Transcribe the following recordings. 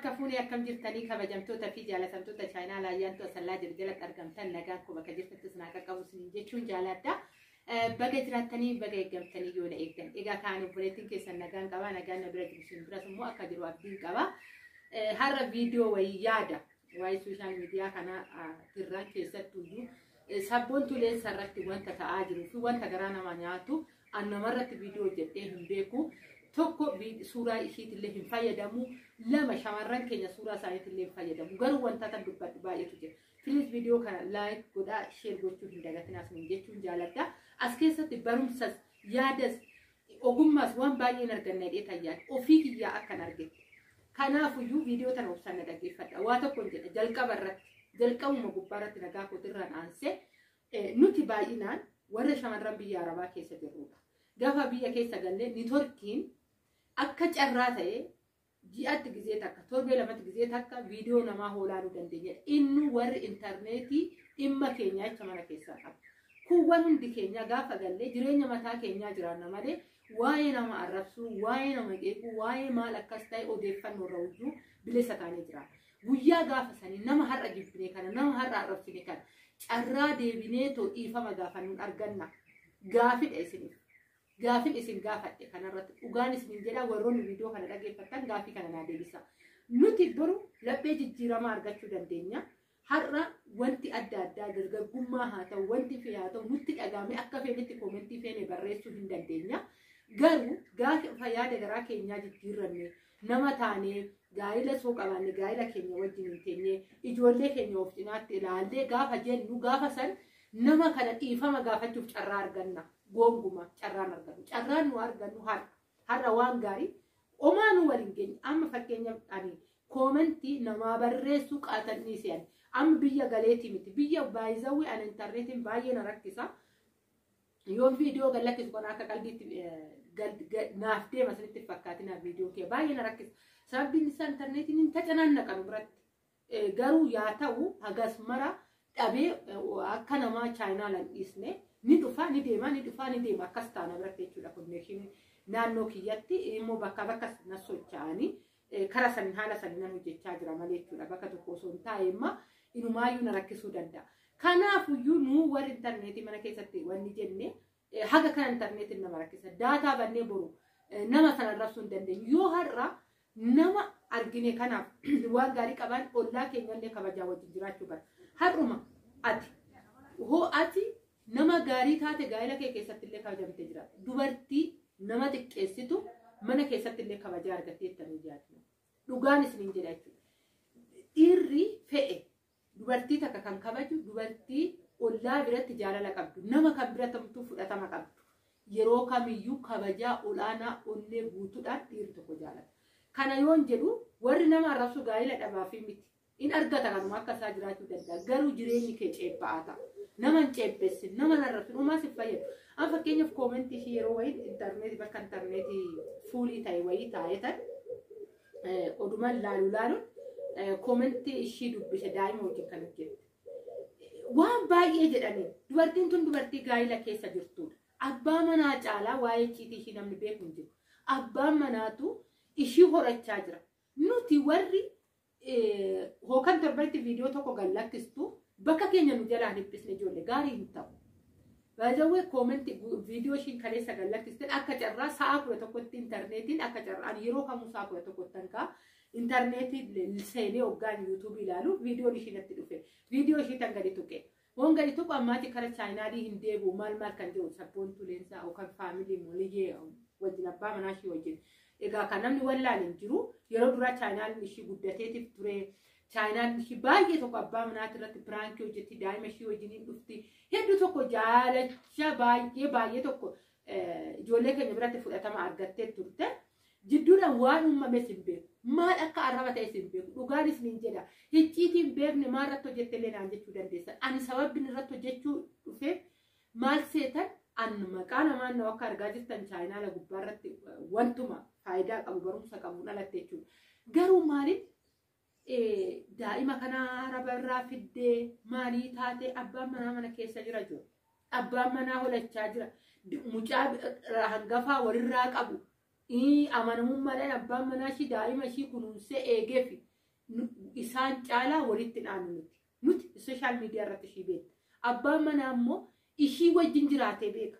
Harka fuunee akkam jirtanii kabajamtoota fi jaalatamtoota chaayinaa laayyaantu asallaa jiru jalatti argamtan nagaan koo bakka jirtanitti isin haa qaqqabu isiniin jechuun jaaladha. Baga jiraattanii baga eeggamtanii yoo na eegdan. Egaa kaan obboleettiin keessan nagaan qaba, nagaan na bira jiru isin biras immoo akka jiru abdiin qaba. Har'a viidiyoo wayii yaada waa'ee sooshaal miidiyaa kana tirraan keessattuyyuu sabboontuu leensa irratti wanta ta'aa jiruu fi wanta garaa nama nyaatu an namarratti viidiyoo hojjedhee hin beeku. Tokko, suuraa ishiitillee hin fayyadamu. Lama, shamarran keenya suuraa isaaniitillee hin fayyadamu. Garuu wanta tan dubbadhu baay'eetu jira. Please, viidiyoo kana like godhaa, share gochuu hin dagatinaa isiniin jechuun jaaladha. As keessatti barumsas, yaadas, ogummaas waan baay'een arganna jedhee tayyaan ofii kiyyaa akkan argette. Kanaafuyyuu viidiyoo tana obsaan na dhaggeeffadha. Waa tokko hin jedha jalqaba irratti, jalqabuma gubbaa irratti nagaa kootirraan aansee, nuti baay'inaan warra shamarran biyya Arabaa keessa jirrudha. Gaafa biyya keessa gallee networkiin akka carraa ta'ee ji'atti gizee takka, torbee lamatti gizee takka viidiyoo namaa hoolaaluu dandeenya. Inni warri intarneetii dhimma keenya jecha mana keessaa qaba. Kuuwwan hundi keenya gaafa gallee jireenya mataa keenyaa jiraanna malee waa'ee nama arrabsuu, waa'ee nama qeequu, waa'ee maal akkas ta'e odeeffannoo irra hojjuu bilisa taanee jiraanna. Guyyaa gaafa sanii nama har'a jibbine kana, nama har'a arrabsine kana carraa deebinee too dhiifama gaafannuun arganna. Gaafidha isiniif. Gaafin isin gaafadhe kanarratti dhugaan isinin jedha, warroonni viidiyoo kana dhageeffattan gaafii kana naa deebisa. Nuti boru laphee jijjiiramaa argachuu dandeenya. Har'a wanti adda addaa dargaggummaa haa ta'u, wanti fee haa ta'u, nutti dhagaame akka feenetti commentii feene barreessuu hin dandeenya. Garuu gaafa yaada garaa keenyaa jijjiirranne, nama taanee gaa'ila soo qabaanne, gaa'ila keenya wajjin hin teenye, ijoollee keenya of cinaatti ilaallee gaafa jennu, gaafa san nama kana dhiifama gaafachuuf carraa arganna. Goonguma carraan argannu. Carraan nu argannu har'a. Har'a waan gaarii omaa nu waliin geenye. Amma fakkeenyaaf ani commentii namaa barreessuu qaatan dhiise. Amma biyya galeetii miti. Biyya baay'izawwi ani intarneetiin baay'ee na rakkisa. Yoon viidiyoo gad lakkisu kan akka qalbiitti naaf deema sanitti fakkaatina, viidiyoo kee baay'ee na rakkisa. Sababbiin isaa intarneetiin hin tacanaan biratti. Garuu yaa ta'u, hagas mara dhabee akka namaa chaayinaa dhiisne, ni dhufa ni deema, ni dhufa ni deema, akkas taana biratti jechuudha. Connectionii naannoo kiyyatti immoo bakka bakka na socho'anii kara saniin haala saniin nan hojjechaa jira malee jechuudha. Bakka tokko osoo hin taa'e immoo inumaayyuu na rakkisuu danda'a. Kanaafuyyuu nuu warri intarneetii mana keessatti wanni jenne haga kana intarneetiin nama rakkisa. Data bannee boru nama sana arrabsuu hin dandeenyu. Yoo har'a nama argine kanaaf waan gaarii qaban, ollaa keenyallee kabajaa wajjin jiraachuu bara. Har'uma ati hoo ati nama gaarii taate gaa'ela kee keessatti illee kabajamtee jiraata. Dubartii nama xiqqeessitu mana keessatti illee kabajaa argattee ittanii jiraatu. Dhugaan isiniin jedha jechuudha. Dhiirri fe'e dubartii takka kan kabaju dubartii ollaa biratti jaalala qabdu, nama kan biratti hamtuu fudhatama qabdu. Yeroo kamiyyuu kabajaa olaanaa onnee guutuudhaan dhiirri tokko jaalata. Kana yoon jedhu warri nama arrabsu gaa'ela dhabaafii miti. In argata, kanuma akka isaa jiraachuu danda'a. Garuu jireenyi kee ceebba'aa ta'a. Nama hin ceebbessin, nama hin arrabsin, uumaa si fayyadu. Amma fakkeenyaaf commentii ishii yeroo wayii intarneetii bakka intarneetii fuulii ta'e wayii taa'ee tan odumaan laalu laaluun commentii ishii dubbise, daa'ima wajjin kan hojjette. Waan baay'ee jedhanii, dubartiin tun dubartii gaa'ila keessa jirtudha. Abbaa manaa caalaa waa'ee icciitii ishii namni beeku hin jiru. Abbaan manaatu ishii horachaa jira. Nuti warri hookan torbanitti viidiyoo tokko gad lakkistu bakka keenya nu jalaa dhiphisne, ijoollee gaarii hin ta'u. Baay'ee commentii viidiyoo ishiin kaleessa gad lakkisten akka carraa sa'a 11tti intarneetiin akka carraa, ani yeroo kamuu sa'a 11tti hanqaa intarneetii seenee hoggaan YouTubeii ilaalu viidiyoon ishii natti dhufe. Viidiyoo ishii tan gadi tuqe. Waan gadi tuqu ammaati kara chaayinaalii hin deebi'u, maal maal kan jedhu sabboontuu leensaa yookaan family moliyyee wajjin, abbaa manaa ishii wajjin. Egaa kan namni wallaan hin jiru, yeroo duraa chaayinaaliin ishii guddateetiif ture. Chaayinaan ishii baay'ee tokko abbaa manaati irratti prankii hojjetti, daa'ima ishii wajjin hin dhufti. Hedduu tokko jaalacha baay'ee baay'ee tokko ijoollee keenya biratti fudhatama argattee turte. Jidduudhaan waan uumames hin beeku. Maal akka arraba ta'es hin beeku. Dhugaanis niin jedha. Icciitii hin beekne maal irratti hojjettellee naan jechuu dandeessan. Ani sababni irratti hojjechuu dhufeef maal seetan, an maqaa namaan na akka argaa jirtan chaayinaala gubbaa irratti wantuma faayidaa qabu, barumsa qabuun alatti jechuudha. Garuu maaliif daa'ima kana araba irraa fiddee maalii taate, abbaan manaa mana keessa jira jiru. Abbaan manaa holachaa jira. Mucaa hangafaa walirraa qabu. Amanamummaadhaan abbaan manaa ishii daa'ima ishii kunuunsee eegeefi. Isaan caalaa walitti dhaanu nuti. Nuti sooshaal miidiyaa irratti ishii beekna. Abbaan manaa immoo ishii wajjin jiraatee beeka.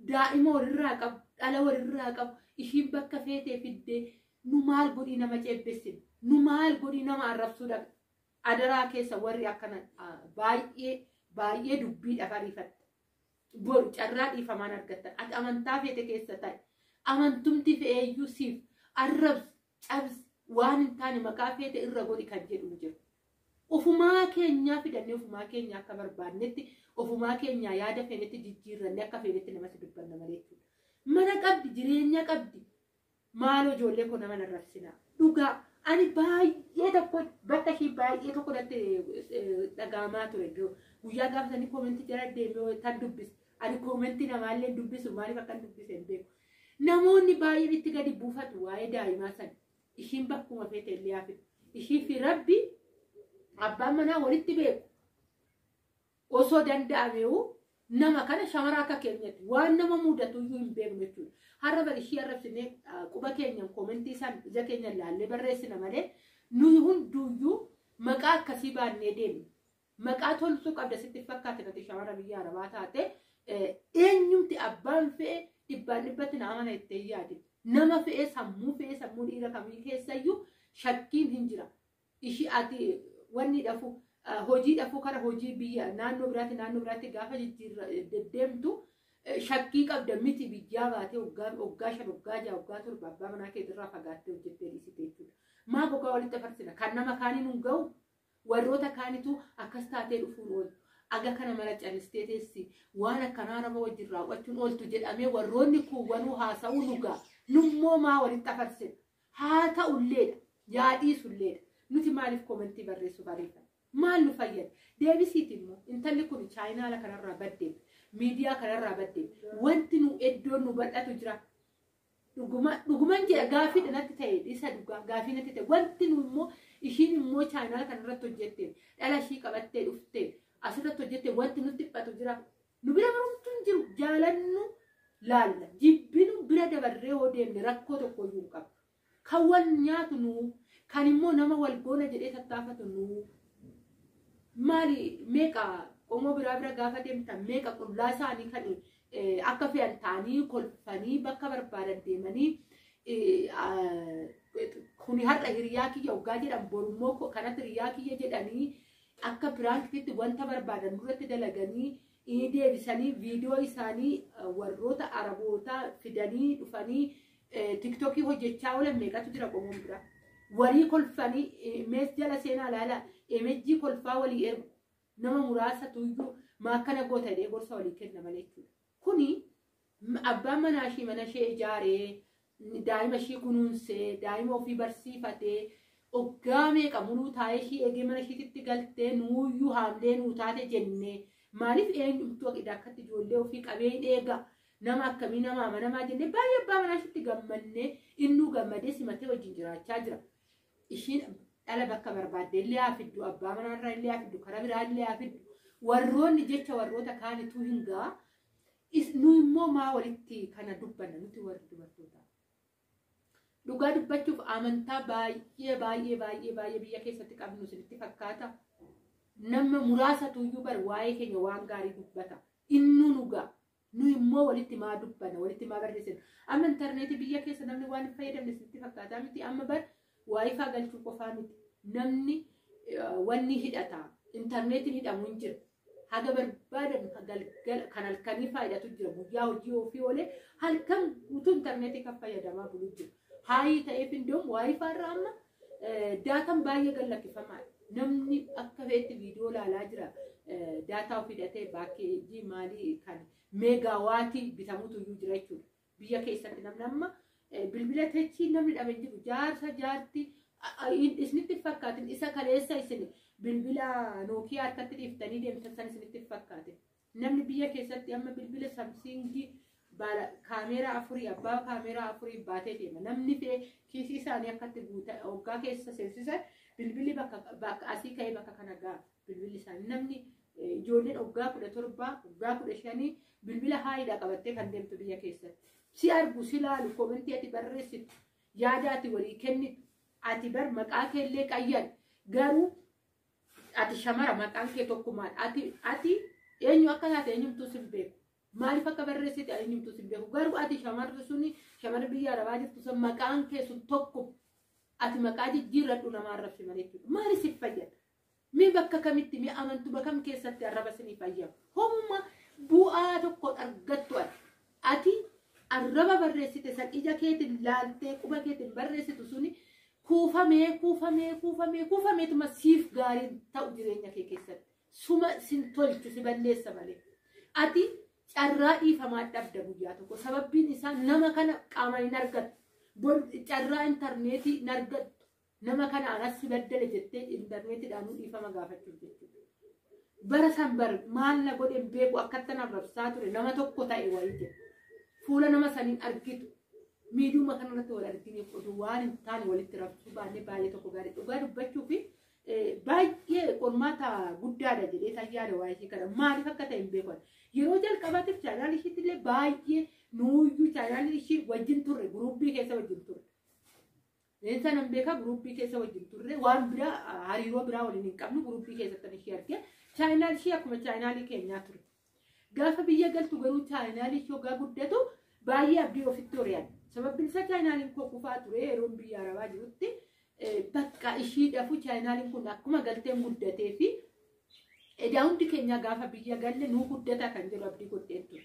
Daa'ima walirraa qabu, dhala walirraa qabu, ishiin bakka feetee fiddee nu maal godhii nama ceebbessine, nu maal godhii nama arrabsuu dhaqa. Adaraa keessa warri akkana baay'ee baay'ee dubbiidhaaf ariifatta. Boru carraa dhiifamaan argattan. Ati amantaa feete keessa ta'i. Amantumti fe'eeyyuu siif arrabsi, cabsi, waan hin taane maqaa feete irra godhi kan jedhu hin jiru. Ofumaa keenyaa fidannee ofumaa keenyaa akka barbaannetti ofumaa keenyaa yaada feenetti jijjiirrannee akka feenetti namatti dubbanna malee jechuudha. Mana qabdi, jireenya qabdi. Maaloo ijoollee koo nama arrabsinaa. Dhugaa ani baay'ee tokko bakka ishii baay'ee tokko natti dhaga'amaa ture. Guyyaa gaafa sanii koomentii jala deemee tan dubbise. Ani koomentii namaallee dubbisu maaliif akkan dubbise hin beeku. Namoonni baay'een itti gadi buufatu waa'ee daa'imaa sana. Ishiin bakkuma feete illee hafe. Ishii fi Rabbi abbaan manaa walitti beeku. Osoo danda'ameewu nama kana shamara akka keenyatti waan nama mudatu iyyuu hin beeknu jechuudha. Har'a bari ishii arrabsinee quba keenyan koomentii san ija keenyan laallee barreessina malee nuyi hunduuyyuu maqaa akkasii baannee deemna. Maqaa toltuu qabda sitti fakkaate nati shamara biyya arabaa taate eenyumti abbaan fe'e dhibbaan dhibbatti na amana itti yaade. Nama fe'ee sammuu fe'ee sammuu dhiira kamii keessayyuu shakkiin hin jira. Ishii ati wanni dhafu hojii dhafuu kara hojii biyya naannoo biraatti gaafa jijjiirra deddeemtu shakkii qabda miti biyyaa baatee waggaa 5 waggaa 6 waggaa 7 abbaa manaa keetirraa fagaattee hojjettee dhiisite jechuudha. Maa gogaa walitti afarsina kan nama kaaniin hin ga'u warroota kaanitu akkas taatee dhufuun ooltu. Aga kana mara callistee teessi waan akkanaa nama wajjin raawwachuun ooltu jedhamee warroonni kuuwwanuu haasa'uu nu ga'a. Nummoo maa walitti afarsina? Haa ta'ulleedha. Yaadhiisulleedha. Nuti maaliif koomentii barreessuuf ariifanna? Maal nu fayyada? Deebisiiti immoo intalli kun chaayinaala kanarraa baddeef, miidiyaa kanarraa baddeef, wanti nu iddoon nu bal'atu jira. Dhuguman jedha gaafii natti ta'e isa dhugaa gaafii natti ta'e wanti nu immoo ishiin immoo chaayinaala kanarratti hojjetteef dhala ishii qabattee dhuftee asirratti hojjettee wanti nutti dhiphatu jira. Nu bira barumtu hin jiru jaalannu laalla jibbinu bira dabarree hoo deemne rakkoo tokko iyyuu hin qabdu. Kan wal nyaatu nuu kan immoo nama wal goona jedhee tattaafatu nuu maali meeqa qomoo biraa bira gaafa deemtan meeqa qullaa isaanii kan akka fe'an ta'anii kolfanii bakka barbaadan deemanii kuni har'a hiriyaa kiyya waggaa jedhan borummoo kanatti hiriyaa kiyya jedhanii akka piraankitti wanta barbaadan duratti dalaganii deebisanii viidiyoo isaanii warroota arabootaa fidanii dhufanii tiktookii hojjechaa oolan meeqatu jira qomoon biraa. Walii kolfanii mees jala seenaa ilaala emejjii kolfaa walii ergu nama muraasa tuyyuu maakkana goota jedhee gorsa walii kenna malee jechuudha. Kuni abbaan manaa ishii mana ishee ijaaree daa'ima ishii kunuunsee daa'ima ofii barsiifatee oggaa meeqa muluu taa'ee ishii eegee mana ishiitti galtee nuuyyuu haamlee nuu taate jennee maaliif eenyumtuu akkatti ijoollee ofii qabee hin eega nama akkamii nama amanamaa jennee baay'ee abbaa manaa ishiitti gammannee innuu gammadee simatee wajjin jiraachaa jira. Ishiin dhala bakka barbaadde illee haa fiddu abbaa manaarraa illee haa fiddu karaa biraa illee haa fiddu warroonni jecha warroota kaanituu hin ga'a. Nu immoo maa walitti kana dubbanna nuti warri dubartootaa. Dhugaa dubbachuuf amantaa baay'ee baay'ee baay'ee baay'ee biyya keessatti qabnu isinitti fakkaata. Nama muraasatu iyyuu bar waa'ee keenya waan gaarii dubbata. Innuu nu ga'a. Nu immoo walitti maa dubbanna walitti maa barreessina. Amma intarneetii biyya keessa namni waan hin fayyadamne isinitti fakkaata miti amma bar waayifaa galchuu qofaa miti. Namni wanni hidhata. Intarneetiin hidhamu hin jira. Haga barbaadan galgala kan halkanii fayyadatu jira. Guyyaa hojii ofii oolee halkan guutuu intarneetii kan fayyadamaa bulu jira. Haayii ta'eef indoom waayifaa irraa amma daataan baay'ee gallakkifamaadha. Namni akka fe'etti viidiyoo ilaalaa jira. Daataa ofii hidhatee baakkeejii maalii kan meegaawaatii bitamutu iyyuu jira jechuudha. Biyya keessatti namni amma bilbila techii namni dhabe jiru jaarsa jaarti isinitti fakkaatin isa kaleessa isin bilbila nookiyaa harkatti dhiiftanii deemtan san isinitti fakkaatin. Namni biyya keessatti amma bilbila samsiingii kaameeraa 4 abbaa kaameeraa 4 baatee deema. Namni fe'e kiisii isaanii akkatti guutaa hoggaa keessa seensisan bilbilli bakka asii ka'ee bakka kana ga'a bilbilli isaanii. Namni ijoolleen hoggaa 17 hoggaa 15 bilbila haayiidha qabattee kan deemtu biyya keessatti. Si argu si laalu koomentii ati barreessitu yaada ati walii kennitu ati bar maqaa keellee qayyan Garuu ati shamara maqaan kee tokkumaan ati eenyu akka taate eenyumtuu sin beeku. Maaliif akka barreessite eenyumtuu sin beeku. Garuu ati shamarri suni shamarri biyya arabaa jirtu sun maqaan kee sun tokko ati maqaa jijjiirradhu nama arrabsi malee jechuudha. Maali siif fayyada? Mee bakka kamitti mee amantuma kam keessatti arraba sinii fayyadu? Homuma bu'aa tokko argattu ati. Ati arraba barreessite san ija keetiin laaltee quba keetiin barreessitu suni kuufamee kuufamee kuufamee kuufameetuma siif gaarii ta'u jireenya kee keessatti. Suma sin tolchu si balleessa malee. Ati carraa dhiifamaa dhabda guyyaa tokko. Sababbiin isaa nama kana qaamaan hin argattu. Carraa intarneetii hin argattu. Nama kana anas si baddale jettee intarneetiidhaan dhiifama gaafachuuf jechuudha. Bara san bar maal na godhen beeku akkattan arrabsaa ture nama tokko ta'e wayii jedhu. Fuula nama saniin argitu. Miidiyuma kanarratti wal argineef oduu waan hin taane walitti rabsuu baannee baay'ee tokko gaarii dhugaa dubbachuu fi baay'ee qormaata guddaadha jedhee tayyaada waa'ee ishee kana maaliif akka ta'e hin beekan. Yeroo jalqabaatiif chaanaal ishiitti illee baay'ee nuuyyuu chaanaal ishii wajjin turre guruppii keessa wajjin turre. Leensa nan beekaa guruppii keessa wajjin turre waan biraa hariiroo biraa waliin hin qabnu guruppii keessatti ishee arge chaanaal ishii akkuma chaanaalii keenyaa ture. Gaafa biyya galtu garuu chaanaal ishii hoggaa guddatu baay'ee abdii ofitti horiyaan. Sababbiin isaa chaanaaliin koo kufaa ture yeroo biyya arabaa jirutti bakka ishii dhafu chaanaaliin kun akkuma galteen guddatee fi edaa hundi keenya gaafa biyya galle nuu guddata kan jedhu abdii godheen ture.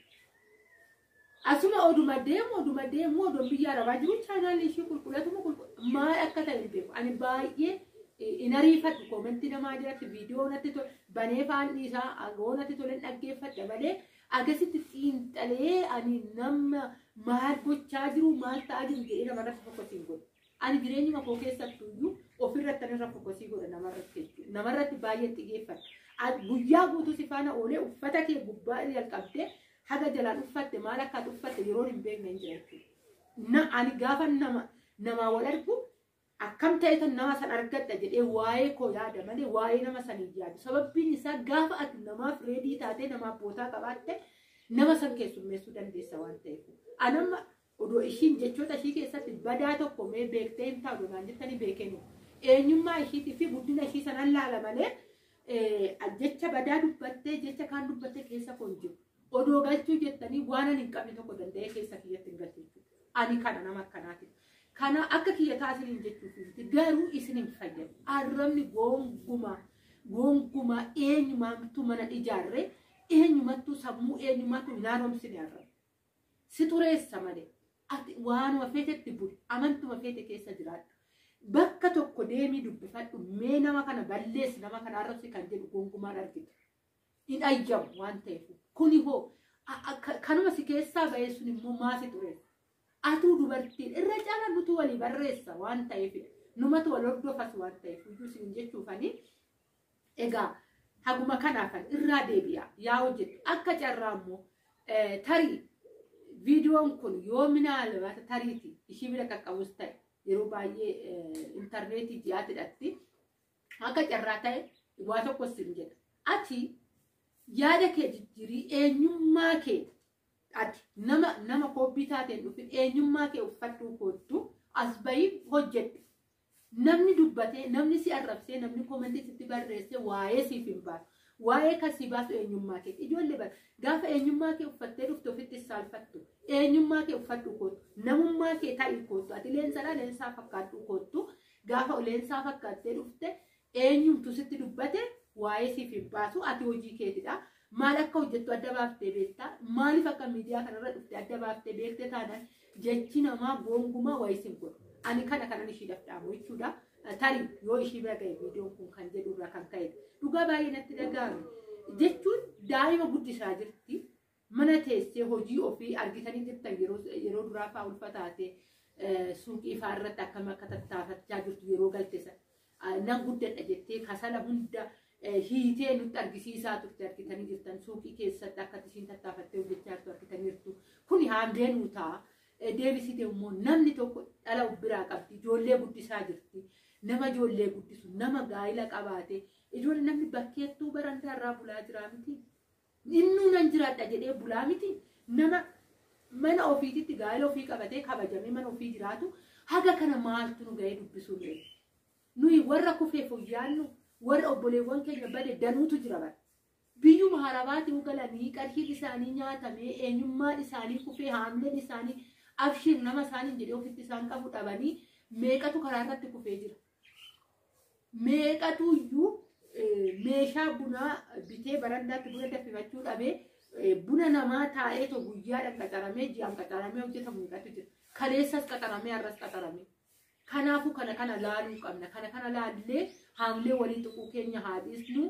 Asuma oduma deemu oduun biyya arabaa jiru chaanaalii ishii qulqullatuma maal akka ta'e hin beeku. Ani baay'ee hin ariifadhu koomentii namaa jalatti viidiyoo natti tole banee faan dhiisaa agoo natti tole dhaggeeffadha malee agasitti xiinxalee ani nama maal gochaa jiru maal ta'aa jiru jedhee namarratti fokkasiin godhu. Ani jireenyuma koo keessattuyyuu ofirratti ani irra fokkasii godha namarratti jechuudha. Namarratti baay'ee xiyyeeffadha. Guyyaa guutuu si faana oolee uffata kee gubbaa jalqabdee haga jalaan uffatte maal akka uffatte yeroo hin beekne hin jira jechuudha. Ani gaafa namaa wal argu akkam ta'e tan nama san argadha jedhee waa'ee koo yaada malee waa'ee nama san hin yaadu. Sababbiin isaa gaafa ati namaaf reedii taatee namaaf bootaa qabaatte nama san keessummeessuu dandeessa waan ta'eef. Anamma odoo ishiin jechoota ishii keessatti badaa tokko mee beektee hin taatu naan jettanii beekenu. Eenyummaa ishiitii fi guddina ishii sanan laala malee jecha badaa dubbattee jecha kaan dubbattee keessa koo hin jiru. Odoo galchuu jettanii waan ani hin qabne tokko danda'ee keessa kiyyatti hin galchu jechuudha. Ani kana nama akkanaati. Kana akka kiyya taasisaniin jechuuf miti garuu isin hin fayyadu. Arrabni gonkumaa eenyumaattuu mana ijaarree eenyumattuu sammuu eenyumaattuu hin haaromsine arrabni. Si xureessa malee ati waanuma feetetti buli amantuma feete keessa jiraadhu. Bakka tokko deemii dubbifadhu mee nama kana balleessi nama kana arrabsi kan jedhu gonkumaan argitu. Hin ayyamu waan ta'eef. Kuni hoo kanuma si keessaa ba'ee sun immoo maa si xureessa? Atuu dubartiin irra caalaa nutu walii barreessa waan ta'eefidha. Numatu wal hordofas waan ta'eef iyyuu isin jechuufani. Egaa haguma kanaafan irraa deebi'a yaa hojjettu akka carraa immoo tarii viidiyoon kun yoo minaalbaata tariiti ishii bira qaqqabus ta'e yeroo baay'ee intarneetii ji'aatti hidhatti akka carraa ta'e waa tokko sin jedha. Ati yaada kee jijjiirii eenyummaa kee ati nama koobbii taateen dhufin eenyummaa kee uffadhuu koottu as bahii hojjedhu. Namni dubbatee namni si arrabsee namni koomentii sitti barreessee waa'ee siif hin baasu. Waa'ee kan si baasu eenyummaa kee. Ijoollee bara gaafa eenyummaa kee uffattee dhufte ofitti saalfattu. Eenyummaa kee uffadhu koottu. Namummaa kee ta'i koottu. Ati leensadhaa leensaa fakkaadhu koottu. Gaafa leensaa fakkaattee dhufte eenyumtu sitti dubbate waa'ee siif hin baasu ati hojii keetidha. Maal akka hojjettu adda baaftee beektaa? Maaliif akka miidiyaa kanarra dhufte adda baaftee beekte taanaan jechi namaa gonkumaa wayii sin godhu. Ani kana kanan ishiidhaaf dhaamu jechuudha. Tarii yoo ishii bira ga'e viidiyoon kun kan jedhu irraa kan ka'edha. Dhugaa baay'ee natti dhaga'ame. Jechuun daa'ima guddisaa jirti. Mana teessee hojii ofii argitanii jirtan yeroo duraa fa'aa ulfa taate suuqii fa'aa irratti akkam akka tattaafachaa jirtu yeroo galte sana. Nan guddadha jettee kasala hunda hiitee nutti argisiisaa turte argitanii jirtan suuqii keessatti akka ishiin tattaafattee hojjechaa jirtu argitaniirtu. Kuni haamlee nuu ta'a. Deebisite immoo namni tokko dhala of biraa qabdi ijoollee guddisaa jirti nama ijoollee guddisu nama gaa'ila qabaate ijoollee namni bakkeettuu barandaa irraa bulaa jiraa miti innuu nan jiraadha jedhee bulaa miti nama mana ofiititti gaa'ila ofii qabatee kabajamee mana ofii jiraatu haga kana maaltu nu ga'ee dubbisuu beeku. Nuyi warra kufeef yaannu, warra obboleewwan keenya bade danuutu jira bara. Biyyuma harabaatti galanii qarshiin isaanii nyaatamee, eenyummaan isaanii kufee, haamleen isaanii abshiir nama isaanii jedhee ofitti isaan qabu dhabanii meeqatu karaa irratti kufee jira. Meeqatu iyyuu meeshaa bunaa bitee barandaatti buna danfifachuu dhabee buna namaa taa'eetoo guyyaadhaan qacaramee, ji'aan qacaramee hojjetamu meeqatu jira. Kaleessas qacaramee, har'as qacaramee. Kanaafuu kana kana laaluu qabna. Kana kana laallee haamlee walii tuquu keenya haa dhiisnu.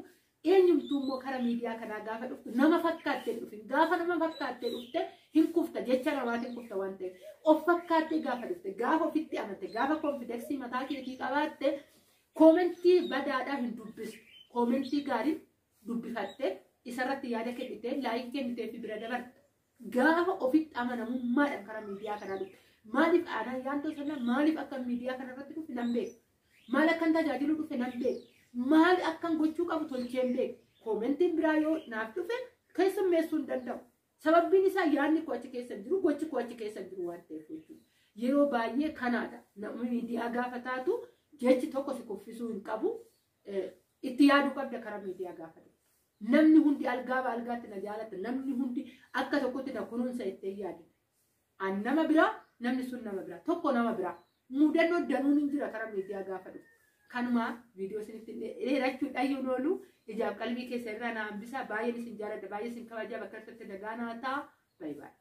Eenyumtuu immoo kara miidiyaa kanaa gaafa dhuftu nama fakkaattee dhufin. Gaafa nama fakkaattee dhufte hin kufta, jecha namaatiin kufta waan ta'eef. Of fakkaattee gaafa dhufte, gaafa ofitti amante, gaafa confidence mataa keetii qabaatte, comment badaadhaa hin dubbistu. Comment gaarii dubbifatte, isarratti yaada kennitee, like kennitee fi bira dabarta. Gaafa ofitti amanamummaadhaan karaa miidiyaa kanaa dhufte. Maaliif aanaan yaantoo sana, maaliif akka miidiyaa kanarratti dhufe nan beeku. Maal akkan tajaajilu dhufe nan beeku. Maal akkan gochuu qabu tolcheen beeku. Commentiin biraa yoo naaf dhufe keessummeessuu hin danda'u. Sababbiin isaa yaadni koo achi keessa hin jiru, gochi koo achi keessa hin jiru waan ta'eef jechuudha. Yeroo baay'ee kanaadha. Namni miidiyaa gaafa taatu jechi tokko si kuffisuu hin qabu. Itti yaaduu qabda karaa miidiyaa gaafa dhuftu. Namni hundi algaa algaatti na jaalata. Namni hundi akka tokkotti na kunuunsa jettee yaadu. An nama biraa, namni sun nama biraa, tokko nama biraa. Mudannoo danuun hin jira karaa miidiyaa gaafa dhuftu. Kanuma viidiyoo isinitti dheerachuu dhayyuun oolu, ijaaf qalbii keessa irraa na hambisaa. Baay'een isin jaalladha, baay'ee isin kabajaa. Bakka irratti nagaa naa ta'a. Baay'ee baay'ee.